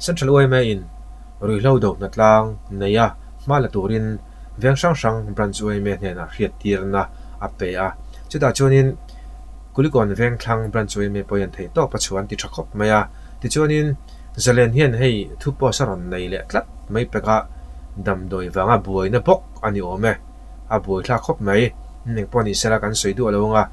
Central yma in ruihhlo do hnatlang neia hma la turin veng hrang hrang Branch yma hnenah hriattirna a pe a. Chutah chuanin Kulikawn Vengthlang Branch yma pawhin an theih tawp a chhuah an ti tha khawp mai a. Tichuanin Zalen hian hei thu post a rawn nei leh tlat mai pek a, damdawi vanga buaina bawk a ni awm e. A buaithlak khawp mai. Engpawh ni sela kan sawi duah lo anga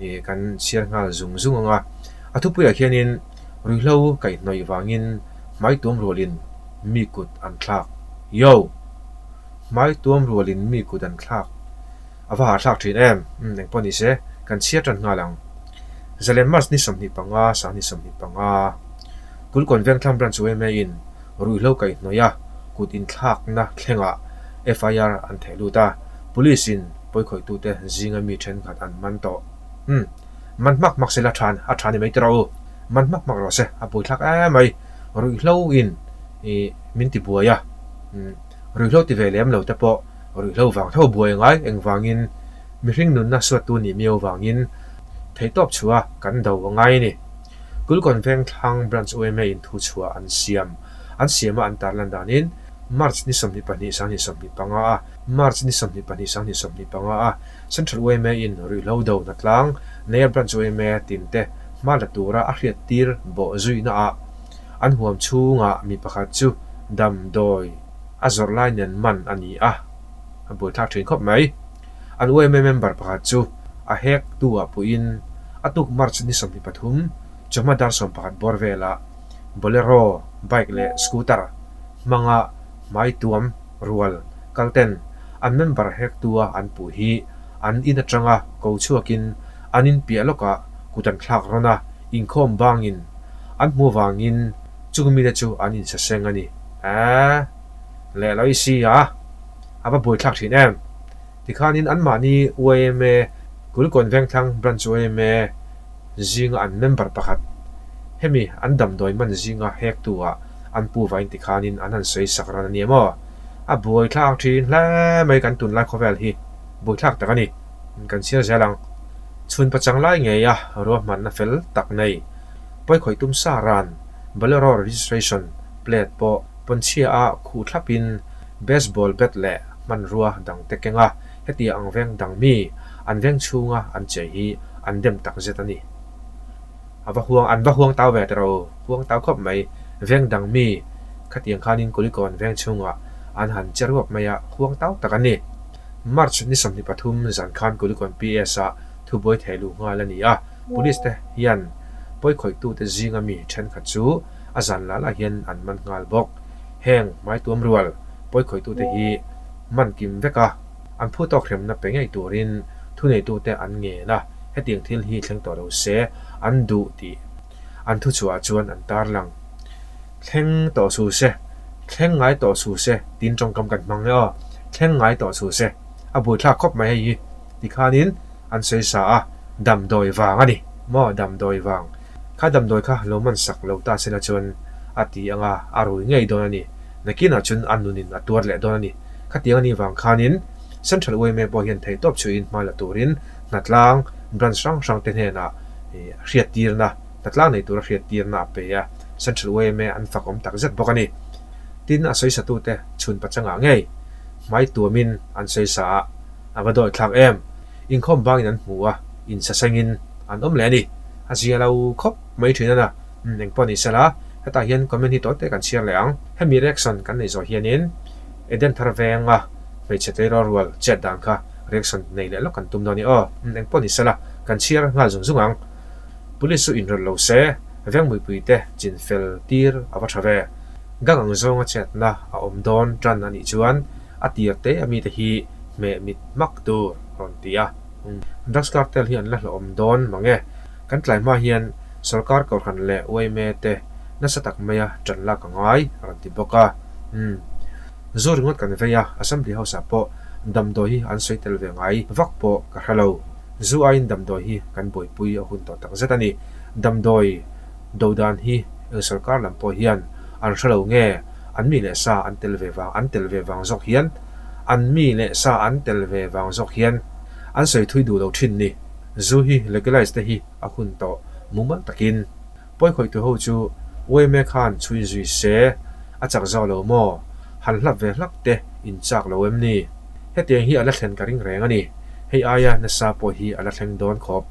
ih kan chhiar nghal zung zung anga. A thupuiah khianin ruihhlo kaihhnawih vangin hmai tuam rualin mi kut an thlak. Yo! Hmai tuam rualin mi kut an thlak. A va hahthlak thin em? Umm engpawh ni se, kan chhiar tan nghal ang. Zalen March ni 25, Sangni 25, Kulkawn Vengthlang Branch yma in ruihhlo kaihhnawih a kut inthlakna thlengah FIR an theh lut a, Police in pawikhawih-tute zinga mi thenkhat an man tawh. Umm man hmak hmak sela than a tha ni mai tiraw u? Man hmak hmak rawh se, a buaithlak em mai. Ruihhlo in ih min ti buai a, umm ruihhlo ti ve lem lo te pawh Ruihhlo vang tho buai ngai engvangin mihring nunna suattu nih miau vangin theihtawp chhuah kan do a ngai a ni. Kulkawn Vengthlang Branch yma in thu chhuah an siam an siama an tarlan danin March ni 22 2025 a March ni 22 2025 a Central yma in ruihhlo do hnatlang neia Branch yma tinte hma la tura a hriattir bawh zuina ah an huam chhungah mi pakhat chu damdawi a zawrh lai nen man a ni a, a buaithlak thin khawp mai. An yma member pakhat chu a hek tu ah puiin a tuk March ni 23 chawhma dar 11 bawr velah Bolero bike leh scooter hmanga hmai tuam rual kal ten an member hek tu a an puh hi an in atanga ko chhuakin an in piah lawkah kut an thlak rawn a, inkhawm bangin an hmuh avangin Chung mite chu an insaseng a ni. Eeh. Leh lo i si a, a va buaithlak thin em? Tikhanin anmahni yma Kulikawn Vengthlang Branch yma zinga an member pakhat hemi an damdawi man zinga hektu ah an pu vain tikhanin an han sawi sak ran a ni em aw? A buaithlak thin hle mai kan tunlai khawvel hi buaithlak tak a ni. Kan chhiar zel ang. Chhun pachang lai ngeia ruahmanna fel tak nei. Pawikhawih tum sa ran Bolero registration plate pawh pawnchhia a khuh thlapin baseball bat leh hmanrua dangte keng a, hetiang ang veng dang mi an veng chhunga an chei hi an dem tak zet a ni. A va huang an va huang tau ve tawh ro, huang tau khawp mai, veng dang mi khatiang khanin Kulikawn veng chhungah an han che ruak mai a, huang tau tak an ni. March ni 23 zan khan Kulikawn PS ah thubuai theh luh nghal a ni a. Police te hian pawikhawih-tute zinga mi thenkhat chu a zan lah lah hian an man nghal bawk. Heng hmaituam rual pawikhawih-tute hi man kim vek a, an phu tawk hremna pe ngei turin thuneitute an ngen a, hetiang thil hi thleng tawh lo se an duh tih an thuchhuah chuan an tarlang. Thleng tawh su se, thleng ngai tawh su se tiin tawngkam kan hmang e aw, thleng ngai tawh su se, a buaithlak khawp mai hei hi tikhanin an sawi sa a, damdawi vang a ni maw damdawi vang? Kha damdawi kha lo man sak lo ta sela chuan a ti ang a, a rui ngei dawn a ni. Nakinah chuan a nunin a tuar leh dawn a ni. Khatiang a nih vang khanin Central yma pawh hian theihtawp chhuihin hma la turin hnatlang branch hrang hrang te hnenah hriattirna, hnatlang nei tura hriattirna a pe a, Central yma an fak awm tak zet bawk a ni. Tin, a sawisatute chhun pachangah ngei hmai tuamin an sawisa a. A va dawi thlak em? Inkhawm bangin an hmu a, insasengin an awm leh a ni. A zia lo khawp mai thin a na. Umm engpawh ni sela, hetah hian comment hi tawi te kan chhiar leh ang. Hemi reaction kan neih zawh hianin Eden thar venga hmeichhe tleirawl rual chet dan kha reaction nei leh lawk kan tum dawn a ni aw. Umm engpawh ni sela, kan chhiar nghal zung zung ang. Police chu inrawlh lo se, veng muipui te chin fel tir a va tha ve. Gang ang zawnga chetna a awm dawn tan a nih chuan A tir te a mite hi hmeh mit hmak tur a rawn ti a. Drugs cartel hi an la hlawhawm dawn mang e. Kan tlai hma hian sorkar kohhran leh yma te nasa tak maia ṭan lak a ngai a rawn ti bawk a. Umm. Zu ringawt kan vei a, Assembly House ah pawh damdawi hi an sawi tel ve ngai vak pawh ka hre lo. Zu aiin damdawi hi kan buaipui a hun tawh tak zet a ni. Damdawi do dan hi eng sorkar lam pawh hian an hre lo nge? An mi leh sa an tel ve vang an tel ve vang zawk hian an mi leh sa an tel ve vang zawk hian an sawi thui duh lo thin ni. Zu hi legalize te hi a hun tawh mumal takin pawikhawih tu ho chu Yma khan chhui zui se, a chak zau lo maw? Han hlap ve hlak te in chak lo em ni? Hetiang hi a la thlen ka ring reng a ni. Hei aia nasa pawh hi a la thleng dawn khawp.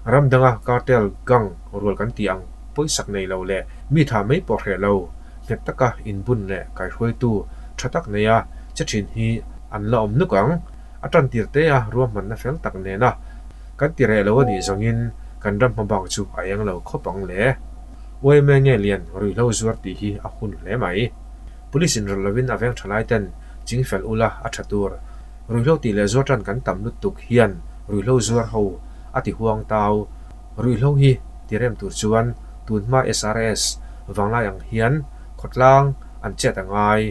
Ram danga cartel gang rual kan tih ang pawisak nei lo leh mi tha mai pawh hreh lo, nghet taka inbun leh kaihruaitu tha tak neia che thin hi an la awm nuk ang. A tan tir te a ruahmanna fel tak nena kan ti reh lo a nih zawngin kan ram hma bak chu a eng lo khawp ang le. Yma nge lian ruihhlo zuar tih hi a hun hle mai. Police in rawlh lovin a veng tha lai ten ching fel ula a tha tur. Ruihhlo tih leh zuar tan kan tam lutuk hian ruihhlo zuar ho a ti huang tau. Ruihhlo hi ti rem tur chuan tunhma SRS vanglai ang hian khawtlang an chet a ngai.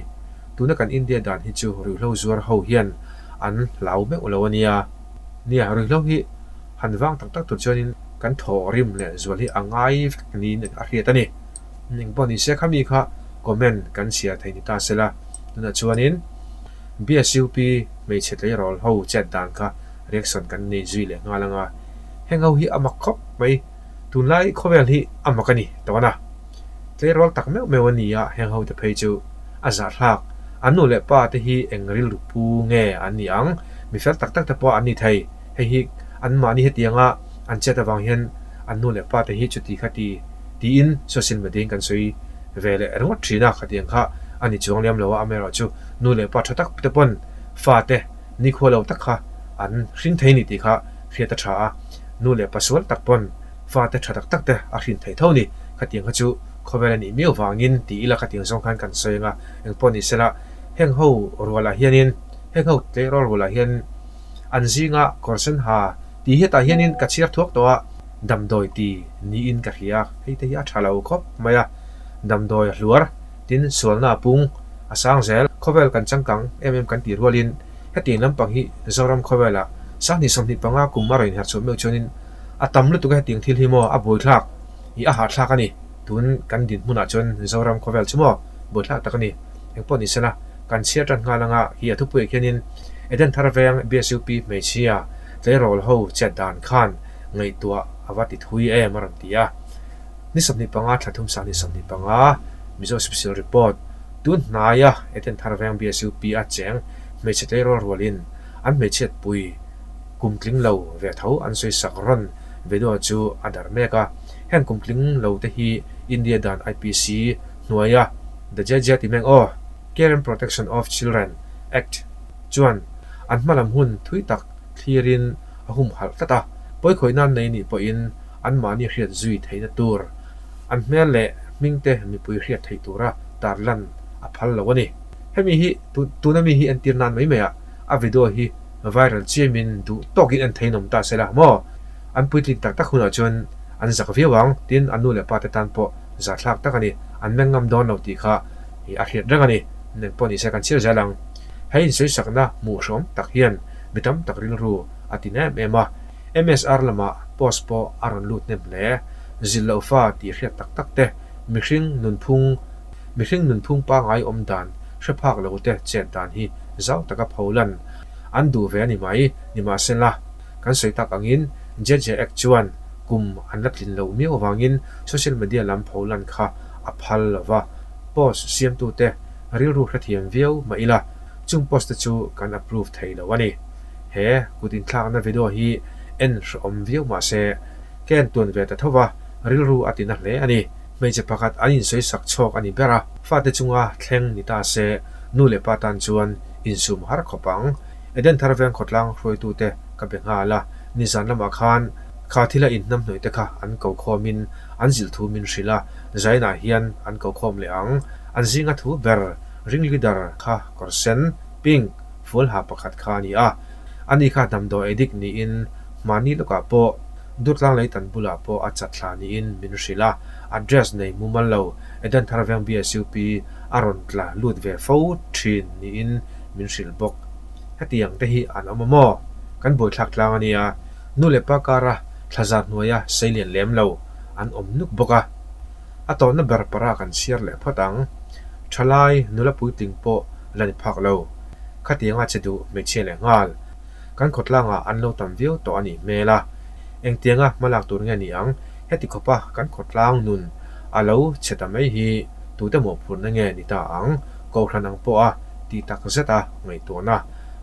Tuna kan India dan hi chu ruihhlo zuar ho hian an hlau meuh lo a nia. Nia, ruihhlo hi han vang tak tak tur chuanin kan thaw rim leh zual hi a ngai vek niin a hriat a ni. Engpawh ni se khami kha comment kan chhiar thei ni ta sela. Tunah chuanin BSUP hmeichhe tleirawl ho chet dan kha reaction kan nei zui leh nghal anga heng ho hi a mak khawp mai. Tunlai khawvel hi a mak a ni tawna. Tleirawl tak meuh meuh a ni a, heng hote phei chu a zahthlak. An nu leh pa te hi eng rilru pu nge an ni ang? Mi fel tak tak te pawh an ni thei. Hei hi anmahni hetianga an chet avang hian an nu leh pa te hi chuti kha ti tiin social media in kan sawi ve leh ringawt thin a, khatiang kha a ni chuang lem lo a, amaherawhchu nu leh pa tha tak te pawn fate nikhua lo tak kha an hring thei a ni tih kha hriat a tha a, nu leh pa sual tak pawn Fate tha tak tak te a hrin theih tho ni. Khatiang kha chu khawvel a nih miau vangin ti ila khatiang zawng khan kan sawi anga engpawh ni sela heng ho rualah hianin heng ho tleirawl rualah hian an zinga kawr sen ha tih hetah hianin ka chhiar thuak tawh a, damdawi ti niin ka hria hei te hi a tha lo khawp mai a, damdawi a hluar tin sualna a pung a sang zel. Khawvel kan changkang em em kan tih rualin hetiang lampang hi Zoram khawvelah 20 25 kum a rawn inherchhuah meuh chuanin A tam lutuk a hetiang thil hi maw a buaithlak i a hahthlak a ni. Tun kan dinhmunah chuan Zoram khawvel chu maw buaithlak tak a ni. Engpawh ni sela kan chhiar tan nghal anga hi a thupuiah khianin Eden Thar Veng BSUP hmeichhia tleirawl ho chet dan khan ngaihtuah a va ti thui em a rawn ti a. Ni 25 thla thum sang ni 25 Mizo Special Report Tun hnaia Eden Thar Veng BSUP a cheng hmeichhe tleirawl rualin an hmeichhiatpui Kum tling lo ve tho an sawi sak rawn video chu a darh mek a, heng kum tling lo te hi India dan IPC hnuaia The JJ ti meng aw, Care and Protection of Children Act chuan an hmalam hun thui tak thlirin a humhalh tlat a, pawikhawih nan nei nih pawhin anmahni hriat zui theihna tur an hmel leh hming te mipui hriat theih tura tarlan a phal lo a ni. Hemi hi tuna mi hi entir nan mai mai ah a video hi Viral chiamin duh tawkin en thei nawm ta sela maw? An puitling tak tak hunah chuan an zak viau ang, tin an nu leh pa te tan pawh zathlak tak a ni, an meng ngam dawn lo tih kha a hriat reng a ni. Eng pawh nise kan chhiar zel ang. Hei insawisakna hmuh hrawm tak hian mi tam tak rilru a tin em em a, MSR lamah post pawh a rawn lut hnem hle. Zilh loh fa tih hriat tak tak te, mihring nunphung, mihring nunphung pangai awm dan hre phak lo te chet dan hi zau taka pholan an duh ve a ni mai. Nimahsela, kan sawi tak angin JJ Act chuan kum an la tlin loh miau avangin social media lam pholan kha a phal lo va, post siamtute rilru hrethiam viau mah ila chung post te chu kan approve thei lo a ni. He kut inthlakna video hi en hrehawm viau mah se ka en tuan ve ta tho va, rilru a tina hle a ni. Hmeichhe pakhat an insawi sak chhawk a ni ber a, fate chunga thleng ni ta se nu leh pa tan chuan insum har khawp ang. Eden Thar Veng khawtlang hruaitute ka be nghal a, nizan lamah khan kha thila inhnam hnawih te kha an ko khawmin an zilh thu min hrilh a, Zainah hian an ko khawm leh ang. An zinga thu ber ring leader kha kawr sen, pink, fual ha pakhat kha a ni a, ani kha damdawi addict niin hmani lawkah pawh Durtlang lei tan bulah pawh a chat thla niin min hrilh a, address nei mumal lo Eden Thar Veng BSUP a rawn tla lut ve fo thin niin min hrilh bawk. Hetiang te hi an awm a maw? Kan buaithlak tlang a nia, nu leh pa kara thla zar hnuaia seilian lem lo an awm nuk bawk a. A tawhna ber para kan chhiar leh phawt ang. Thalai nula puitling pawh la ni phak lo. Khatianga che duh hmeichhia leh nghal. Kan khawtlangah an lo tam viau tawh a nih hmel a, engtianga hmalak tur nge ni ang? Heti khawpa kan khawtlang nun A lo chhe ta mai hi tute mawhphurhna nge ni ta ang? Kohhran ang pawha tih tak zeta ngaihtuahna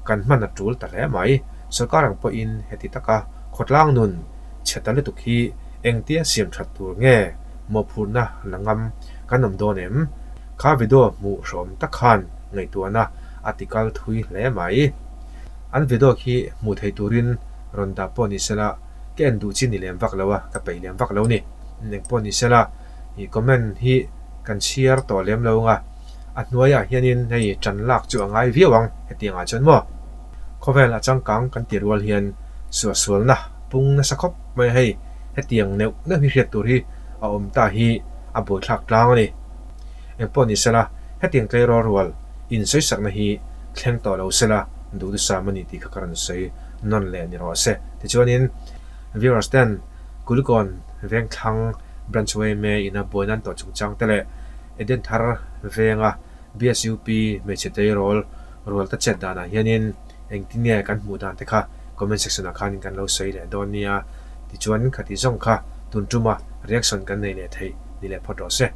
kan hman a tul ta hle mai. Sorkar ang pawhin heti taka khawtlang nun chhe ta lutuk hi engtia siam that tur nge mawhphurhna la ngam kan awm dawn em? Kha video hmuh hrawm tak khan ngaihtuahna a ti kal thui hle mai. An video khi hmuh thei turin rawn dah pawh ni sela ka en duh chi ni lem vak lo a, ka peih lem vak lo ni. Eng pawh ni sela ih comment hi kan chhiar tawh lem lo anga a hnuaiah hianin hei tan lak chu a ngai viau ang hetiang ah chuan maw. Khawvel a changkang kan ti rual hian suahsualna pung nasa khawp mai a hei hetiang neuh neuh hi hriat tur hi a awm ta hi a buaithlak tlang a ni. Eng pawh ni sela hetiang tleirawl rual insawisakna hi thleng tawh lo sela duhthusam a ni tih kha ka rawn sawi nawn leh ni rawh se. Tichuanin viewers ten Kulikawn Vengthlang Branch yma ina buaina an tawh chungchang te leh Eden Thar Venga BSUP hmeichhe tleirawl rual ta chet danah hianin engtin nge kan hmuh dan te kha comment section ah khanin kan lo sawi leh dawn nia. Tichuan khati zawng kha tun tuma reaction kan nei leh theih ni leh phawt rawh se.